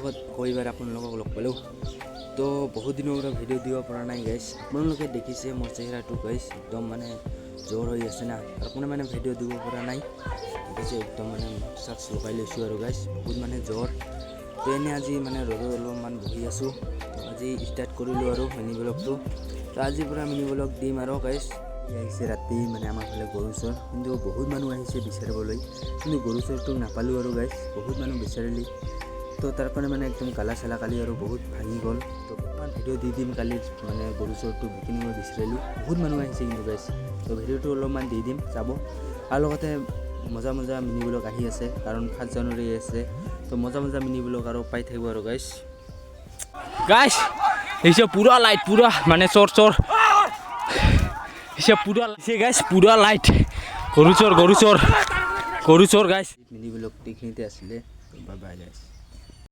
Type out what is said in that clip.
ব্লগত আকৌ এইবাৰ আপোনালোকক লগ পালোঁ। তো বহুত দিনৰ পৰা ভিডিঅ' দিব পৰা নাই গাইছ। আপোনালোকে দেখিছে মোৰ চেহেৰাটো গাইছ, একদম মানে জ্বৰ হৈ আছে না, তাৰ কাৰণে মানে ভিডিঅ' দিব পৰা নাই। দেখিছে, একদম মানে মাস্ক লগাই লৈছোঁ আৰু গাইছ, বহুত মানে জ্বৰ। তো এনেই আজি মানে ৰ'দত অলপমান বহি আছোঁ। তো আজি ষ্টাৰ্ট কৰিলোঁ আৰু মিনি ব্লগটো। তো আজিৰ পৰা মিনি ব্লগ দিম আৰু গাইছ। আহিছে ৰাতি মানে আমাৰ ফালে গৰু চোৰ, কিন্তু বহুত মানুহ আহিছে বিচাৰিবলৈ, কিন্তু গৰু চোৰটোক নাপালোঁ আৰু গাইছ। বহুত মানুহ বিচাৰিলি, তো তাৰ কাৰণে মানে একদম গালা চালা কালি আৰু বহুত ভাঙি গ'ল। তো অকণমান ভিডিঅ' দি দিম কালি, মানে গৰু চোৰটো কেনেকৈ মই বিচাৰিলোঁ। বহুত মানুহ আহিছে কিন্তু গাইছ। তো ভিডিঅ'টো অলপমান দি দিম, চাব। আৰু লগতে মজা মজা মিনি ব্লগ আহি আছে, কাৰণ 7 জানুৱাৰী আছে। তো মজা মজা মিনি ব্লগ আৰু পাই থাকিব আৰু গাইছ। গাইছ, দেখিছে, পুৰা লাইট, পুৰা মানে চোৰ চোৰ দেখিছে, পুৰা দেখিছে গাইছ, পুৰা লাইট। গৰু চোৰ, গৰু চোৰ, গৰু চোৰ গাইছ। মিনি ব্লগটো এইখিনিতে আছিলে। বাই বাই গাইছ।